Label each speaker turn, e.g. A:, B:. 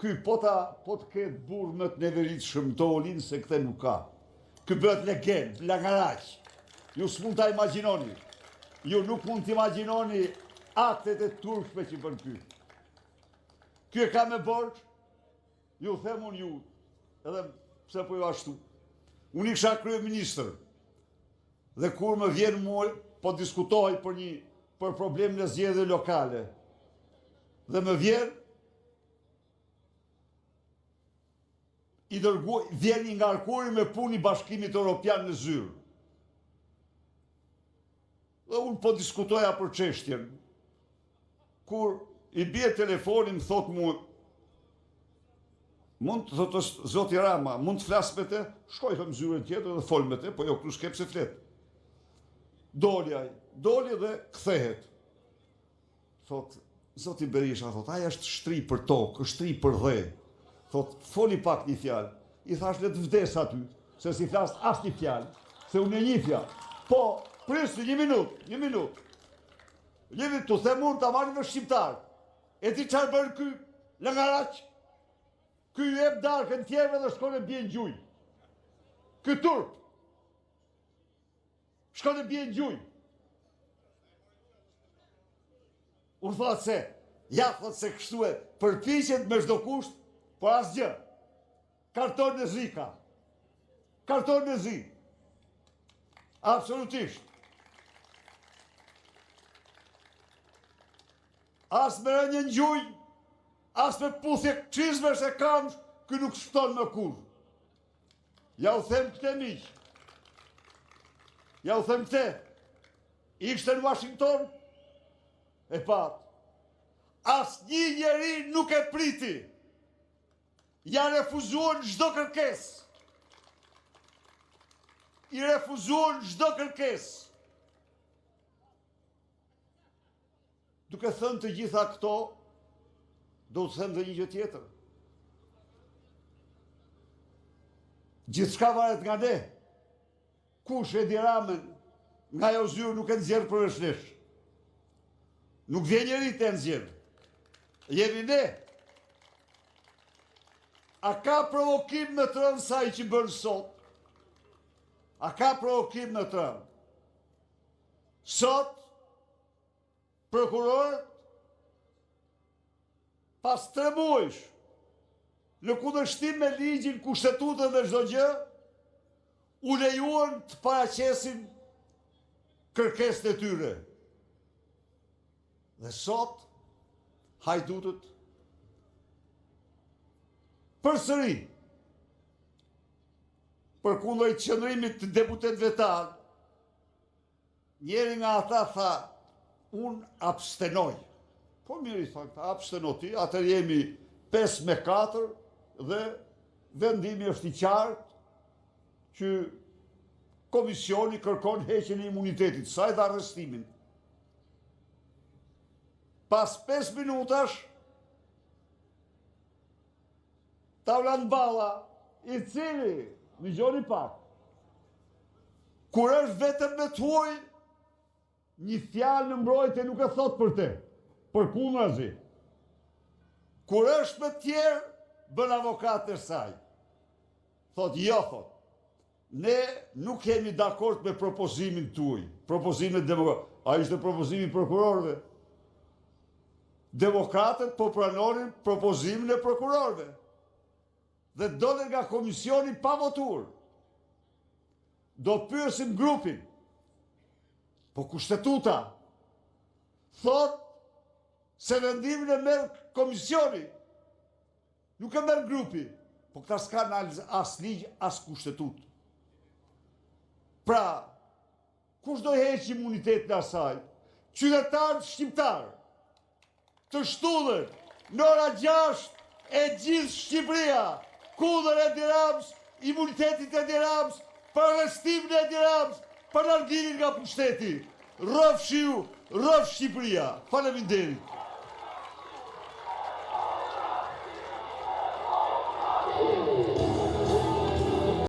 A: Ky po ta po të ketë burrë më të neveritshëm në tavolinë se këtë nuk ka. Ky bëhet legen, langaraq. Ju s'mund ta imagjinoni. Ju nuk mund të imagjinoni aktet e turpshme që bën ky. Ky e ka me borxh, ju them unë ju, edhe pse po ju ashtu. Unë isha kryeministër, dhe kur më vjen mua, po diskutohej për një, për problemin e zgjedhjeve lokale. Dhe më vjen, i dërgu, vjen i ngarkuari me punë i Bashkimit Europian në zyrë. Dhe unë po diskutoja për çështjen. Kur i bie telefoni, më thotë mua, mund të thotë zoti Rama, mund të flas me te? Shko i them në zyrën tjetër dhe fol me te, po jo këtu s'ke pse flet. Doli ai, doli dhe kthehet. Thotë, zoti Berisha, thotë, ai është shtri për tokë, është shtri për dhe. Thotë, foli pak një fjalë. I thashë le të vdes aty, se s'i flas asnjë fjalë, se unë e njifja. Po, prisni një minutë, një minutë. Një minutë, t'u them unë ta marrin vesh shqiptarët. E di çfarë bën ky langaraq? Ky ju jep darkën tjerëve dhe shkon e bie në gjunjë. Ky turp. Shkon e bie në gjunjë. Unë thotë se, ja thotë se kështu e përpiqet me çdo kusht, por asgjë. Karton e zi ka. Karton e zi. Absolutisht. As me rënie në gjunjë, as me puthje çizmesh e kamësh, ky nuk shpëton më kurrë. Ja u them këtë miq. Ja u them këtë. Ishte në Washington. E patë. Asnjë njeri nuk e priti. Ja refuzuan çdo kërkesë. I refuzuan çdo kërkesë. Duke thënë të gjitha këto, do të them dhe një gjë tjetër. Gjithçka varet nga ne. Kush Edi Ramën nga ajo zyrë nuk e nxjerr përveç nesh. Nuk vjen njeri të nxjerr. Jemi ne. A ka provokim më të rëndë se ai që bën sot? A ka provokim më të rëndë? Sot, prokurorët, pas tre muajsh, në kundërshtim me ligjin, kushtetutën dhe çdo gjë, u lejuan të paraqesin kërkesën e tyre. Dhe sot, hajdutët, përsëri, përkundër qëndrimit të deputetëve tanë, Njëri nga ata tha, unë abstenoj. Po mirë i thanë këta, absteno ti, atëherë jemi 5 me 4 dhe vendimi është i qartë që komisioni kërkon heqjen e imunitetit, saj dhe arrestimin. Pas 5 minutash, Taulant Balla, i cili, dëgjoni pak, kur është vetëm me të huaj, një fjalë në mbrojtje nuk e thotë për te, përkundrazi. Kur është me të tjerë, bën avokat e saj. Thotë, jo, thotë, ne nuk jemi dakord me propozimin tuaj, propozimin e demokratëve. A ishte propozimi i prokurorëve? Demokratët po pranonin propozimin e prokurorëve. Dhe dolën nga komisioni pa votuar. Do pyesim grupin. Po kushtetuta thotë se vendimin e merr komisioni. Nuk e merr grupi, po këta s'kanë as ligj, as kushtetutë. Pra, kush do heqë imunitetin asaj? Qytetarët shqiptarë, të shtunën, në ora 6 e gjithë Shqipëria, kundër Edi Ramës, imunitetit të Edi Ramës, për arrestimin e Edi Ramës, për largimin nga pushteti. Rrofshi ju, rroftë Shqipëria. Faleminderit.